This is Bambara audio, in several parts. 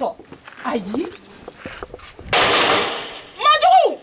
tantɔ. Ayi. Majugu!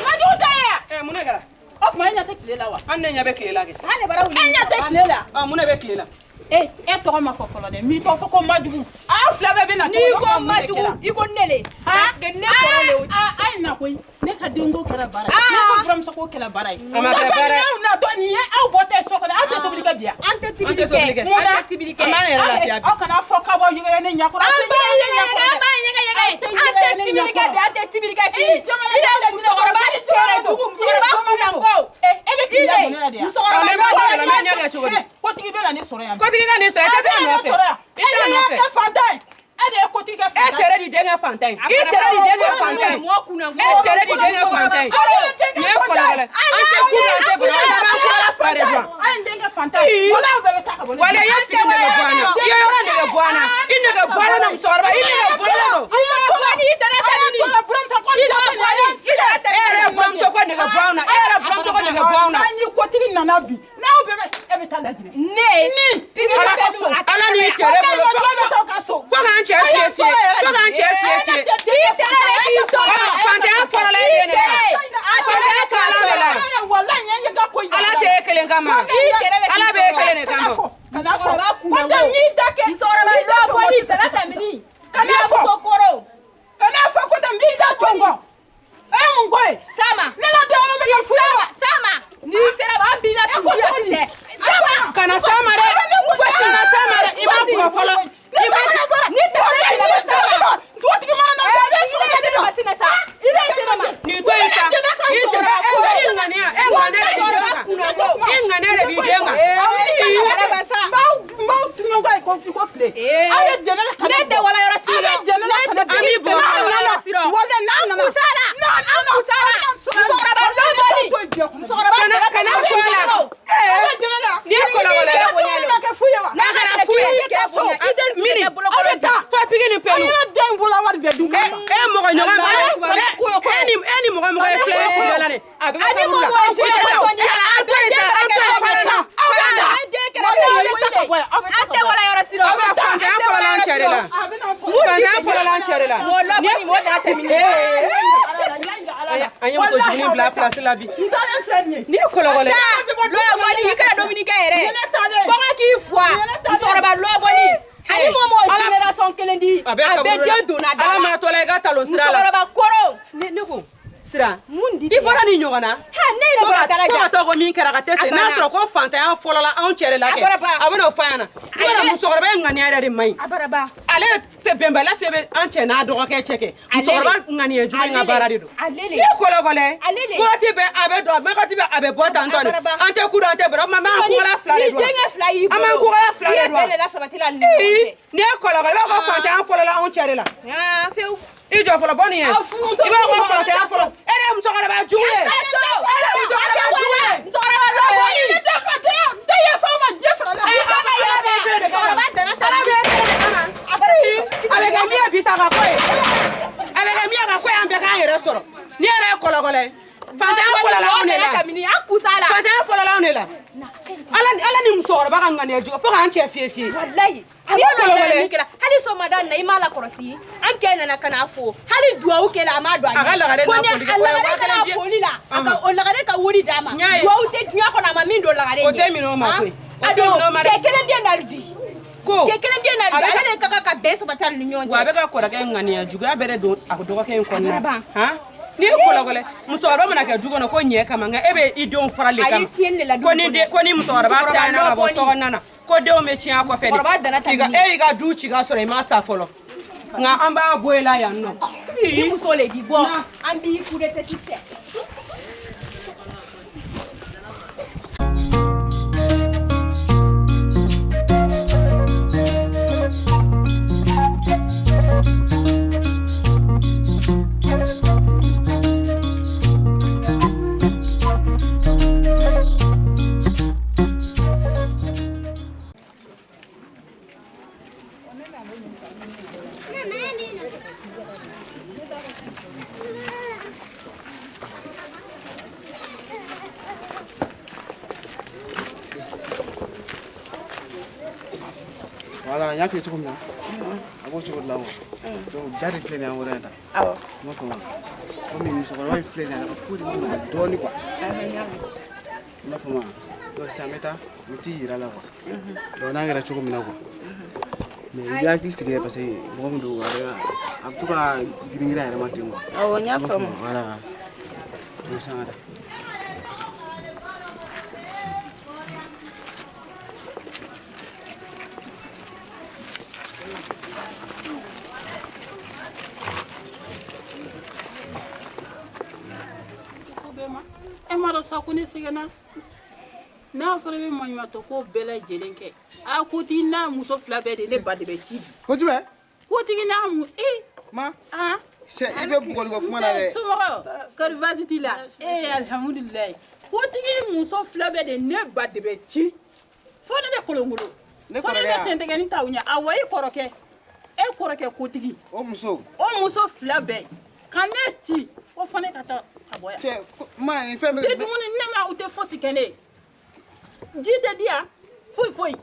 Majugu tɛ ye. Ɛ, mun de kɛra? O tuma e ɲɛ tɛ tile la wa? An ne ɲɛ bɛ tile la kɛ. An de bara wuli. E ɲɛ tɛ tile la. Ɔ, mun de bɛ tile la? E e tɔgɔ ma fɔ fɔlɔ dɛ. M'i tɔgɔ fɔ ko Majugu. Aw fila bɛɛ bɛ na. N'i ko Majugu, i ko ne le. Parce que ne kɔrɔ le o. A ye na koyi. Ne ka denko kɛra baara ye. Ah. Ne ka buramuso ko kɛra baara ye. A ma kɛ baara ye. Aw natɔ nin ye aw bɔtɔ ye so kɔnɔ aw tɛ tobili kɛ bi yan. An tɛ tibili An tɛ tobili kɛ. kɛ. An tɛ tibili kɛ. An b'an yɛrɛ lafiya bi. Aw kana fɔ k'aw b'aw yɛgɛyɛgɛ ne ɲɛkɔrɔ. An b'a yɛgɛyɛgɛ, an b'a yɛgɛyɛgɛ. An tɛ tibili kɛ bi, an tɛ tibili kɛ sini. I jamana I den musokɔrɔba ni tɛrɛ jugu, musokɔrɔba kunnanko. E bɛ k'i lamɔ ne la de yan. Musokɔrɔba Ne b'a yɛlɛma, ne ɲɛ kɛ cogo di? Kotigi bɛ na ne sɔrɔ yan. Kotigi ka nin sɔrɔ, i tɛ taa a nɔfɛ. E I t'a de y'a nɔfɛ. kɛ fantan ye. E de ye kotigi kɛ E fantan ye. tere di denkɛ fantan ye. I tere di denkɛ fantan ye. Mɔgɔ kunnanko. E tere di denkɛ fantan ye. Nin ye kɔlɔkɔlɔ ye. An tɛ ku an tɛ bolo. An b'an kɔlɔla fa de dɔn. A ye n denkɛ fantan ye. Wala aw bɛɛ bɛ taa ka bɔ ne Wala i ye sigi nege bɔ an na. I ye yɔrɔ nege bɔ an na. I nege bɔ an na musokɔrɔba. I nege bɔ an na. Bɔli, i tɛrɛ tɛ mini. E yɛrɛ buramuso ko nege bɔ anw na. E yɛrɛ buramuso ko nege bɔ anw na. N'an ni kotigi nana bi, n'aw bɛɛ bɛ e bɛ taa Lajinɛ. Ne. Tigi Ala bɛ don, a tɛ Ala n'i tɛmɛ. tere bolo. Aw bɛ taa ka so. Fo k'an cɛ fiye fiye. Fo k'an cɛ fiye fiye. I tɛrɛ de k'i tɔɔrɔ. Fantanya fɔlɔla e den de la. Fantanya fɔlɔla de la. Walayi n ye ka ko in Ala tɛ e kelen kama. I tɛrɛ de k'i Ala bɛ e tɔɔrɔ. kelen de kama. Kana fɔ. Musokɔrɔba Ko tɛ kunnanko. n y'i da kɛ. Musokɔrɔba N b'i da lɔ to bɔli, n kɔ tɛrɛ sisan. tɛ mini. Kana fɔ. Muso kɔrɔ. Kana fɔ ko tɛ n b'i da to n kɔ. E ye mun ko ye? Sama. Ne la denwolo bɛ kɛ fu ye wa? Sama. N'i sera an b'i la E ko tugu cogo di? yan Sama. Kana s'a ma dɛ. Kana s'a ma dɛ. I m'a bugɔ fɔlɔ. Ne ma Ni tɛrɛ tɛ mini, Sama. Dugutigi mana na Eh, a bɛ i sogo bɛ kɛ se ma sa. I bɛ se ma. Nin to yen sa. I sera e i ŋaniya. E ŋaniya de b'i den kan. I ŋaniya de b'i den kan. Araba sa. N b'aw tunu ka i ko tile. Eh. Aw ye jɛnɛ la ka Ne tɛ wala yɔrɔ si Aw ye jɛnɛ la ka ne An b'i bugɔ. N'a nana walayi n'a nana. Kusala. N'a nana. Kusala. Musokɔrɔba lɔ bɔli. Musokɔrɔba Kana tɛrɛ kana tɛ to a la. mini. Aw bɛ jɛnɛ la. Nin ye kɔlɔkɔlɔ ye. Aw bɛ na kɛ fu ye wa? N'a kɛra fu ye. K'i kɛ bonya. I den tɛ Mini. kɛ bolo Aw bɛ taa. Fo pigi ni Aw pelu. yɛrɛ den bolola wari bɛɛ dun. E mɔgɔ ɲɔgɔn e ni e ni mɔgɔ mɔgɔ ye filɛ ye sigida la nin. A bɛ Ani kaburu la. mɔgɔ ye O tɛ taa. An to yen sa. An to yen fara la. Fara la. An den kɛra fɛn ye. An tɛ wala yɔrɔ si Aw bɛ fantanya fɔlɔla an cɛ de la. A bɛ na sɔrɔ. Fantanya fɔlɔla an cɛ de la. Mɔgɔ lɔ bɔli, mɔgɔ tɛrɛ tɛ mini. An ye muso jugunin bila place la bi. N taalen filɛ nin ye. Nin ye kɔlɔkɔlɔ ye. Lɔ bɔli, i kana dumuni kɛ yɛrɛ. Ni ne taalen. Kɔngɔ k'i fuwa. Musokɔrɔba lɔ bɔli. Ani mɔgɔ mɔgɔ génération kelen di. A A bɛ bɛɛ kaburu la. den donna da Ala la. m'a tɔ la i ka talon sira la. Musokɔrɔba kɔrɔ. Ne ko Sira. Mun di I bɔra nin ɲɔgɔn na. Ha, ne yɛrɛ bɔra daraja. Ko ka taa ko min kɛra ka tɛ se A n'a banna. sɔrɔ ko fantanya fɔlɔla anw cɛ de la kɛ A bɔra ba. a bɛna o fɔ an ɲɛna i b'a dɔn musokɔrɔba in ŋaniya yɛrɛ de man ɲi A bara ba. ale fɛ bɛnbaliya fɛn bɛ an cɛ n'a dɔgɔkɛ cɛ kɛ musokɔrɔba ŋaniya jugu in ka baara de don Ale le. ni ye kɔlɔkɔlɔ Ale le. ye wagati bɛɛ a bɛ don wagati bɛɛ a bɛ bɔ tan tɔ de A bara ba. an tɛ ku dɔn an tɛ bɛrɛ o tuma an b'an kukala fila de Ni dun denkɛ fila y'i bolo. an b'an kukala fila I de ye dun bɛɛ de lasabati la ni ɲɔgɔn Ii, cɛ. ni ye kɔlɔkɔlɔ i b'a fɔ fantanya fɔlɔla anw cɛ de la Ah, fewu. I jɔ fɔlɔ bɔ nin ye Aw furumuso i b'a fɔ fantanya fɔlɔ e de ye musokɔrɔba jugu ye Ka so. e de ye musokɔrɔba jugu ye Musokɔrɔba lɔ bɔli. Ne tɛ fantanya, n tɛ yafa aw ma diɲɛ fara la. Ala bɛ e kelen de kama. Musokɔrɔba dana ta. Ala bɛ e kelen de kama. A bɛ kɛ min ye bi sa ka ko ye. A bɛ kɛ min ye ka ko ye an bɛɛ k'an yɛrɛ sɔrɔ. Ni yɛrɛ ye kɔlɔkɔlɔ ye. Fantanya fɔlɔla anw de la. Kabini an kusa la. Fantanya fɔlɔla anw de la. Ala ala ni musokɔrɔba ka ŋaniya jugu fo k'an cɛ fiye fiye. Walayi. A Ni ye b'a kɔlɔkɔlɔ dɔn ye. min kɛra hali sɔgɔmada in na i m'a lakɔlɔsi an kɛ nana ka n'a fo hali duwawu kɛla a m'a don a A ka lagare ko n'a ni foli kɛ, a o ye lagare waa kana kelen di. foli la a ka o lagare ka wari d'a ma N y'a ye. duwawu tɛ diɲɛ kɔnɔ a ma min don lagare O ɲɛ tɛ minɛ o ma Han? koyi. O a tɛ don minɛ o ma dɛ. cɛ kelen den nali di Ko. cɛ kelen den nali A di bɛ ka- ale de ka kan ka bɛn sabati a ni ɲɔgɔn Wa a cɛ bɛ ka kɔrɔkɛ ŋaniya juguya bɛɛ de don a dɔgɔkɛ in kɔnɔna A bara na. Han? N'i ye kɔlɔkɔlɔ musokɔrɔba mana kɛ du kɔnɔ ko ɲɛ kama nka e bɛ i denw farali A ye kama. tiɲɛni de la du Ko ni kɔnɔ. den ko ni musokɔrɔba Musokɔrɔba cayara ka bɔ lɔbɔli. so kɔnɔna na ko denw bɛ tiɲɛ a kɔfɛ de. Musokɔrɔba dana K'i ka tɛmɛni. e y'i ka du ci ka sɔrɔ i ma sa fɔlɔ. Nka an b'a bɔ e la yan nɔ. ni muso le di bɔ Na. an b'i coup de tête fɛ. Voilà, n y'a f'i ye cogo min na, a b'o cogo de la quoi. Donc ja de filɛ nin ye an kɔrɔ yan tan. Awɔ. I m'a faamu wa? Komi musokɔrɔba in filɛ nin ye, a ka ko de bɛ nɔgɔya dɔɔnin quoi. I m'a faamu wa? Donc sisan n bɛ taa, n bɛ t'i yira a la quoi. Donc n'a kɛra cogo min na quoi. Mais i b'i hakili sigi dɛ, parce que mɔgɔ min don, a bɛ to ka girin girin a yɛrɛ ma ten quoi. Awɔ, n y'a faamu. Voilà. Donc sisan an ka taa. Ko bɛɛ ma e m'a dɔn sa ko ne sɛgɛnna n'a fɔra i bɛ maɲumantɔ ko bɛɛ lajɛlen kɛ a kotigi n'a muso fila bɛɛ de ne ba de bɛ ci bi Ko jumɛn? Kotigi n'a mu e Ma. Ah. Cɛ, i bɛ bugɔli kɛ kuma la dɛ. Somɔgɔw, kɔri baasi t'i la? Ee, alihamudulilayi. Kotigi muso fila bɛɛ de ne ba de bɛ ci fo ne bɛ kolonkolon Ne fo ne kɔrɔkɛ bɛ ya? sentigɛni ta u ɲɛ. Awɔ, i kɔrɔkɛ, e kɔrɔkɛ kotigi. O muso. O muso fila bɛɛ ka ne ci ko fo ne ka taa ka bɔ yan. Cɛ, ma nin fɛn bɛ. Tɛ dumuni ne ma, u tɛ fosi kɛ ne ye. Ji tɛ di yan, foyi foyi.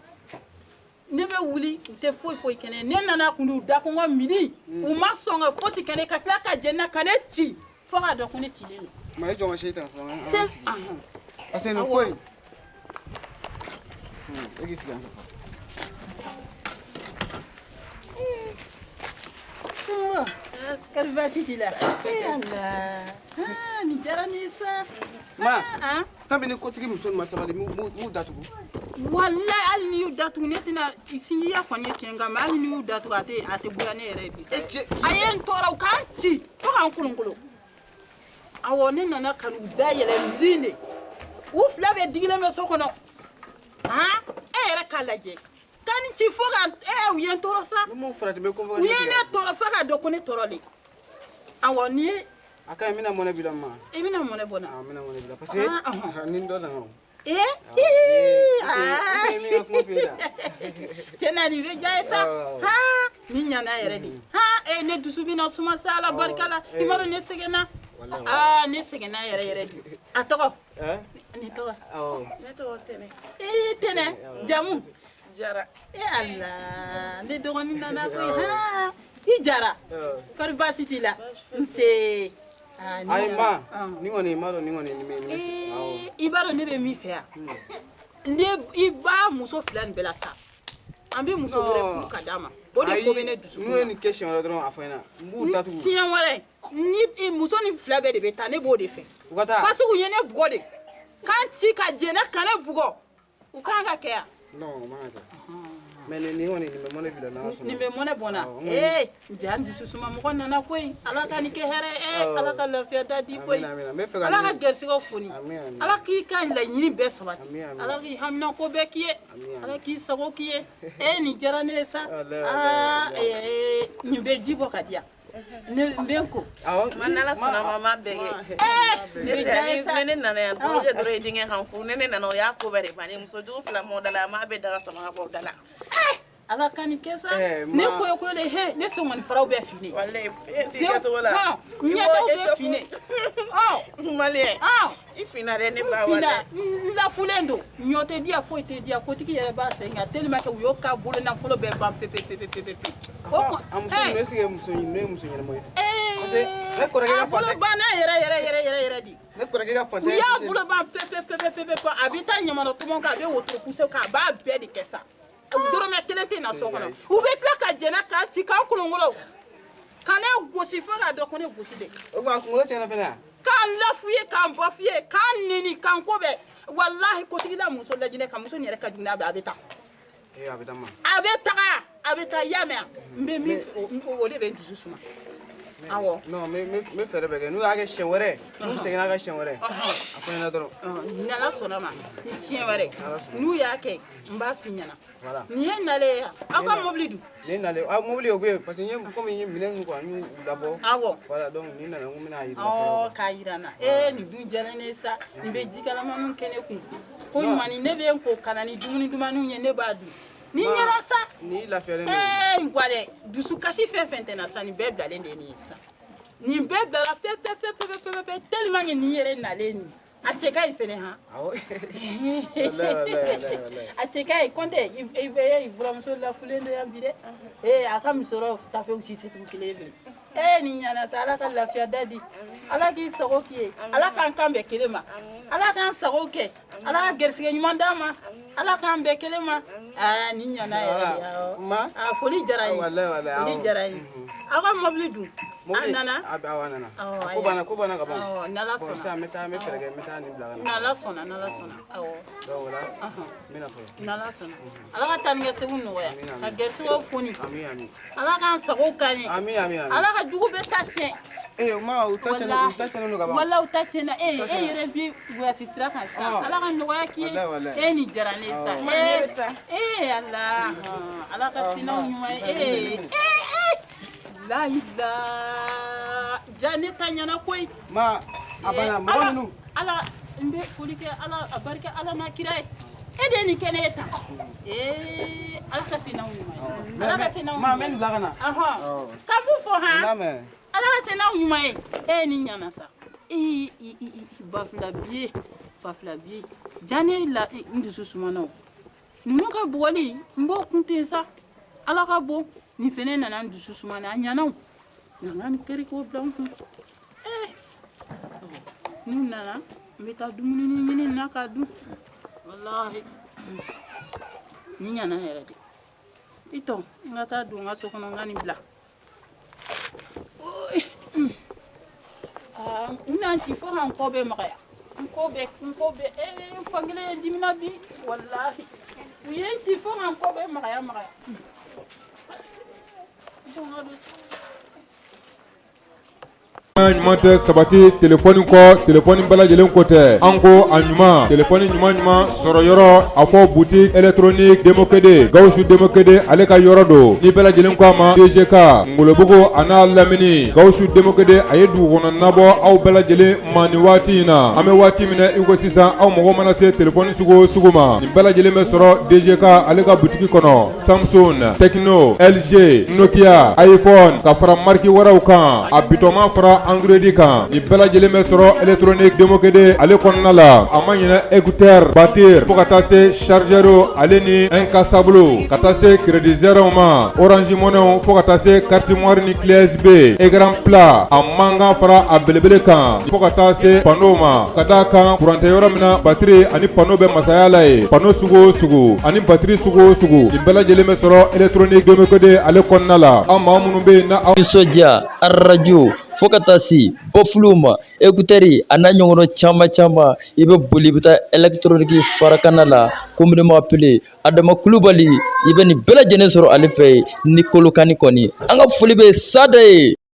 Ne bɛ wuli, u tɛ foyi foyi kɛ ne ye. Ne nana kun u da kɔngɔ midi, u ma sɔn ka fosi kɛ ne, ka tila ka jɛn na ka ne ci fo k'a dɔn ko ne cilen don. Ma, i jɔ n ka se tan fɔlɔ, an ka Se- sigi. Parce que nin ko in. E k'i sigi yan fɛ. Somɔgɔw, kɔri baasi t'i la? Ee Ala, aa nin diyara ne ye sa. Ma, Ah. fɛn min ni kotigi muso nin ma sabali, m'u m'u datugu. Walayi, hali n'i y'u datugu, ne tɛna sinjiya kɔni ye tiɲɛ nka mɛ hali n'i y'u datugu, a tɛ goya ne yɛrɛ ye bi sa. A ye n tɔɔrɔ, u k'an ci fo k'an kolonkolon. Awɔ, ne nana ka n'u da yɛlɛ miiri de, u fila bɛɛ digilen bɛ so kɔnɔ. Han, e yɛrɛ k'a lajɛ ka nin ci fo ka ɛ u ye n tɔɔrɔ sa. Ni m'u farati, n bɛ U ye ne tɔɔrɔ fo k'a dɔn ko ne tɔɔrɔlen. Awɔ, nin ye. A ka ɲi, n bɛna mɔnɛ b'i la ma. I bɛna mɔnɛ bɔ n na? Awɔ, n bɛna mɔnɛ b'i la parce que Ah, ɔhɔn. ni dɔ nana o. Ee, n tɛ min ka kuma f'i ye tan. Cɛ na, nin bɛ diya ye sa. Awɔ. Han, nin ɲana yɛrɛ de. Han, ee, ne dusu bɛna suma sa Ala barika la. I m'a dɔn ne sɛgɛnna. Walahi. Aa, ne sɛgɛnna yɛrɛ yɛrɛ de. A tɔgɔ? Ɛn? Nin tɔgɔ? Awɔ. Ne tɔgɔ Tɛnɛ. Ee, Tɛnɛ, jamu? Jara. E Ala, ne dɔgɔnin nana koyi. Han, i Jara. Awɔ. Kɔri baasi t'i la? Nse. Aa, nin Ayi ɲana. ma, nin kɔni n b'a dɔn nin kɔni nin bɛ nin bɛ se. Awɔ. I b'a dɔn ne bɛ min fɛ yan, ne i b'a muso fila nin bɛɛ la ta, an bɛ muso wɛrɛ furu ka d'a ma, o de ko bɛ ne dusukun N'u ye na. nin kɛ siɲɛ wɛrɛ dɔrɔn, a fɔ n ɲɛna, n b'u datugu. Siɲɛ wɛrɛ ni i muso ni fila bɛɛ de bɛ taa, ne b'o de fɛ. U ka taa. Parce que u ye ne bugɔ de k'an ci ka jɛnɛ ka ne bugɔ, u kan ka kɛ yan. Non, o man ka kɛ. Mais nin kɔni nin bɛ mɔnɛ b'i la n'Ala sɔnna. Nin bɛ mɔnɛ bɔ n na. Awɔ, n kɔni- Ee, ja n dusu suma, mɔgɔ nana koyi. Ala ka nin kɛ hɛrɛ ye. Awɔ. Ala ka lafiya da di koyi. Amina, amina. N bɛ fɛ ka Ala ka nin- gɛrisigɛw foni. Amina, amina. Ala k'i ka laɲini bɛɛ sabati. Amina, amina. Ala k'i haminanko bɛɛ k'i ye. Amina, amina. Ala k'i sago k'i ye. Ee, nin diyara ne ye sa. Walahi, Aa, walahi. ee, nin bɛ ji bɔ ka di yan, ne n bɛ n ko. Awɔ. Ma, n'Ala sɔnna ma, ma bɛɛ kɛ. Ee, Ne nin bɛ diya n ye sa. tɛ, ne nana yan dɔrɔn kɛ dɔrɔn i denkɛ kan furu. Ne nana, o y'a ko bɛɛ de bannen. Muso jugu fila m'o da la, a m'a bɛɛ daga sama ka bɔ o da la. Ala ka nin kɛ sa. Eh, Ne koyo koyo le he, ne senkɔni faraw bɛɛ finen. Walayi, e t'i kɛcogo la. Hɔn, ɲɛdaw bɛɛ finen. Ɔ. Maliyɛn. Ɔ. I finna dɛ, ne ba. N finna, walayi. n lafulen don, ɲɔ tɛ diya, foyi tɛ diya. Kotigi yɛrɛ b'a sen kan tellement que u y'o ka bolo nafolo bɛɛ ban pepe pepe pepe pe. A fɔ a muso ninnu, est ce que muso ninnu ye muso ɲɛnama ye? Parce que ne kɔrɔkɛ ka A bolo fantan. banna yɛrɛ yɛrɛ yɛrɛ yɛrɛ yɛrɛ de. Ne kɔrɔkɛ ka U fantan. y'a bolo ban pepe pepe pepe pe. A bɛ taa ɲamana tɔmɔ kan, a bɛ wotoro kuse kan, a b'a bɛɛ de kɛ sa. Dɔrɔmɛ kelen tɛ na so kɔnɔ. U bɛ tila ka jɛnɛ k'a ci k'an kolonkolon ka ne gosi fo k'a dɔn ko ne gosi de. O tuma a kunkolo tiɲɛna fɛnɛ wa? K'an lafu ye, k'an bafu ye, k'an neni, k'an ko bɛɛ. Walahi, kotigila muso lajinɛ ka muso nin yɛrɛ ka jugu n'a bɛɛ. A bɛ taa. Ee, a bɛ taa ma. A bɛ taga, a bɛ taa, i y'a mɛn wa? N bɛ min fɛ, o de bɛ n dusu suma. Awɔ. Non, n bɛ fɛɛrɛ bɛɛ kɛ. N'u y'a kɛ siɲɛ wɛrɛ, n'u seginna ka siɲɛ wɛrɛ, a fɔ n ɲɛna dɔrɔn. Ni Ala sɔnna ma, ni siɲɛ wɛrɛ n'u y'a kɛ, n b'a f'i ɲɛna. Voilà. Nin ye nalen ye yan, aw ka mobili dun? Ne nalen, ah, mobili o bɛ yen parce que n ye komi n ye minɛn ninnu quoi, n y'u labɔ. Awɔ. Voilà, donc ni nana, n ko n bɛna yir'i la Ɔ fɔlɔ. k'a yira n na. Ee, nin dun diyara ne ye sa. Nin bɛ ji kalamaniw kɛ ne kun ko ɲuman ni ne bɛ n ko ka na ni dumuni dumaniw ye, ne b'a dun. Ni ɲɛna sa. Ni lafiyalen don. Ee, n gwalɛ dusukasi fɛn fɛn tɛ na sa, nin bɛɛ bilalen de ye nin ye sisan. Nin bɛɛ bilala pe pe pe pe pe pe pe tellement que nin yɛrɛ nalen nin. A cɛ ka ɲi fɛnɛ han. Awɔ. Walayi walayi walayi walayi. A cɛ ka ɲi kɔntɛ i bɛ i buramuso lafulen don yan bi dɛ. Ee a ka musɔrɔ tafew si tɛ sugu kelen ye bilen. Ee nin ɲana sa Ala ka lafiya da di. Ala k'i sago k'i ye. Ala k'an kan bɛn kelen ma. Ala k'an sago kɛ. Ala ka gɛrisigɛ ɲuman d'an ma. Ala k'an bɛn kelen ma. Aa nin ɲana yɛrɛ de awɔ. Ma. Aa foli diyara n ye. Walayi walayi Foli awɔ. diyara n ye. Aw ka mɔbili dun? A nana? A bɛ awɔ a nana. Awɔ, Ko ayiwa. banna ko banna ka ban. Awɔ, n'Ala Bon sɔnna. sisan n bɛ taa n bɛ fɛɛrɛ kɛ n bɛ taa nin bila ka na. N'Ala sɔnna n'Ala sɔnna. Awɔ. Donc o la Ɔhɔn. n bɛ na fɔlɔ. N'Ala sɔnna. Ala ka taa ni ka segin nɔgɔya. Amina, Ka amina. gɛrisigɛw foni. Ami ami. Ala k'an sago k'an ye. Ami ami ami. Ala ka jugu bɛɛ ta tiɲɛ. Eh ma u ta tiɲɛna u ta tiɲɛna don ka ban. Walahi u ta tiɲɛna. E e yɛrɛ bi voyage sira kan sisan. Ɔn. Ala ka nɔgɔya k'i ye. Walahi, walahi. E nin diyara ne ye sa. Awɔ. E e Ala. Hɔn, Ala ka sinaw ɲuman ye. E e e. Lahila. Ja ne ta ɲɛna koyi. Ma a banna mɔgɔ Ala- ninnu. Ala n bɛ foli kɛ Ala a barika Ala n'a kira ye. E de ye nin kɛ ne ye tan. Ee Ala ka se n'aw ɲuman ye. Ala ka se n'aw Ma n ɲuman bɛ ye. nin bila ka na. Ɔhɔn. Awɔ. Ka mun fɔ han. N y'a mɛn. Ala ka se n'aw ɲuman ye. E ni ɲana sa. E i i i bafula biye bafula biye. Ja ne la n dusu sumana o. Ninnu ka bugɔli n b'o kun ten sa. Ala ka bon nin fɛnɛ nana n dusu sumana a ɲana o. Na n ka nin kari k'o bila n kun. Ee n'u nana n bɛ taa dumuni ɲini na k'a dun. Walahi nin ɲana yɛrɛ de. I tɔ n ka taa don n ka so kɔnɔ n ka nin bila. Aa u n'an ci fo ka n kɔ bɛɛ magaya n kɔ bɛɛ n kɔ bɛɛ ee n fankelen ye dimina bi walahi u ye n ci fo ka n kɔ bɛɛ magaya magaya. Ɲuman tɛ sabati telefɔni kɔ telefɔni bɛɛ lajɛlen ko tɛ an ko a ɲuman telefɔni ɲuman ɲuman sɔrɔ yɔrɔ a fɔ boutique électronique Demokede Gawusu Demokede ale ka yɔrɔ don ni bɛɛ lajɛlen ko a ma DGK Ngolobugu a n'a lamini Gawusu Demokede a ye dugukɔnɔ nabɔ aw bɛɛ lajɛlen ma nin waati in na an bɛ waati min na i ko sisan aw mago mana se telefɔni sugu o sugu ma nin bɛɛ lajɛlen bɛ sɔrɔ DGK ale ka butigi kɔnɔ Samsung Tecno LG Nokia iPhone ka fara marque wɛrɛw kan a bitɔnma fara Android kan nin bɛɛ lajɛlen bɛ sɔrɔ électronique Demokede ale kɔnɔna la a ma ɲinɛ écouteur batterie fo ka taa se chargeur ale ni incassable ka taa se crédit zéro ma Orange Money fo ka taa se carte mémoire ni clé USB écran plat a mankan fara a belebele kan fo ka taa se panneau ma ka d'a kan courant tɛ yɔrɔ min na batterie ani panneau bɛ masaya la ye panneau sugu o sugu ani batterie sugu o sugu nin bɛɛ lajɛlen bɛ sɔrɔ électronique Demokede ale kɔnɔna la aw maa minnu bɛ yen na aw nisɔndiya arajo fo ka taa se bɔfiliw ma écouteur a n'a ɲɔgɔnna caman caman i bɛ boli i bɛ taa électronique farakana la communément appelé Adama Kulubali i bɛ nin bɛɛ lajɛlen sɔrɔ ale fɛ yen ni kolokani kɔni an ka foli bɛ sada ye.